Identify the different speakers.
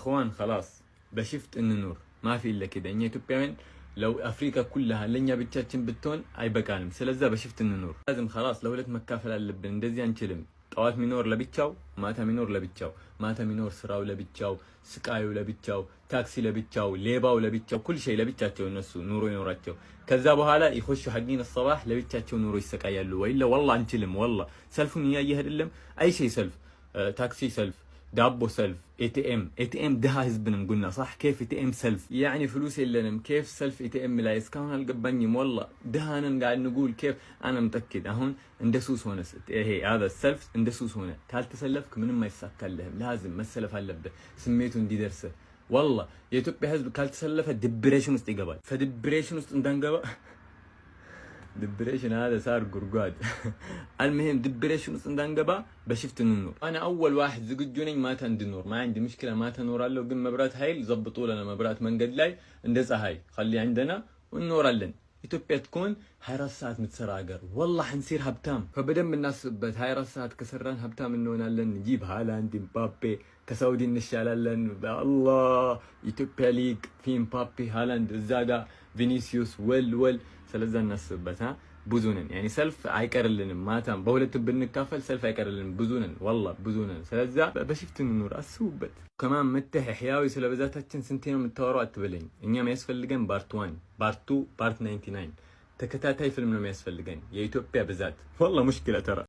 Speaker 1: اخوان خلاص በ shift እንኑር ما في الا كده። እኛ ኢትዮጵያውያን لو አፍሪካ كلها ለእኛ ብቻችን ብትሆን አይበቃንም። ስለዛ በ shift እንኑር። لازم خلاص ለሁለት መካፈል አለብን። እንደዚህ አንችልም። ጠዋት ሚኖር ለብቻው፣ ማታ ሚኖር ለብቻው። ማታ ሚኖር ስራው ለብቻው፣ ስቃዩ ለብቻው፣ ታክሲ ለብቻው፣ ሌባው ለብቻው፣ كل شيء ለብቻቸው እነሱ ኑሮ ይኖራቸው። ከዛ በኋላ يخشوا حقين الصباح ለብቻቸው ኑሮ ይሰቃያሉ። وإلا والله አንችልም። والله ሰልፉን እያየህ አይደለም? أي شيء ሰልፍ፣ ታክሲ ሰልፍ፣ ዳቦ ሰልፍ፣ ATM ATM። ድሃ ህዝብ ነን قلنا صح። كيف ATM ሰልፍ? يعني فلوس የለንም። كيف ሰልፍ ATM ላይ? እስካሁን አልገባኝም። والله ድሃ ነን قاعد نقول كيف። أنا متأكد አሁን እንደ ሱስ ሆነ ይሄ هذا ሰልፍ እንደ ሱስ ሆነ። ካልተሰለፍክ ምንም አይሳካልህም። لازم መሰለፍ አለብህ ስሜቱ እንዲደርስህ። والله የኢትዮጵያ ህዝብ ካልተሰለፈ depression ውስጥ ይገባል። ከ depression ውስጥ እንዳንገባ፣ depression هذا صار ጉድጓድ። المهم depression ውስጥ እንዳንገባ በ shift እንኖር። أنا أول واحد ዝግጁ ነኝ ማታ እንድኖር። ما عندي مشكلة ማታ እኖራለሁ። ግን መብራት ኃይል ዘብጡ لنا መብራት መንገድ ላይ እንደ ፀሐይ خلي عندنا እንኖራለን። ኢትዮጵያ ትኮን 24 ሰዓት የምትሰራ ሀገር والله حنصير ሀብታም። በደንብ እናስብበት። 24 ሰዓት ከሰራን ሀብታም እንሆናለን። نجيب ሃላንድ፣ ምባፔ፣ ከሳውዲ እንሻላለን። በአላህ ኢትዮጵያ ሊግ في ምባፔ፣ ሃላንድ፣ እዛ ጋ ቪኒሲዩስ ወል ወል። ስለዛ እናስብበት። ብዙ ነን፣ يعني ሰልፍ አይቀርልንም። ማታም በሁለትም ብንካፈል ሰልፍ አይቀርልንም። ብዙ ነን፣ والله ብዙ ነን። ስለዛ በ shift እንኑር፣ አስቡበት። ከማን መተህ ሕያዊ ስለ ብዛታችን ስንቴ ነው የምታወራው አትበለኝ። እኛ የሚያስፈልገን part 1፣ part 2፣ part 99 ተከታታይ ፊልም ነው የሚያስፈልገን። የኢትዮጵያ ብዛት والله مشكلة ترى።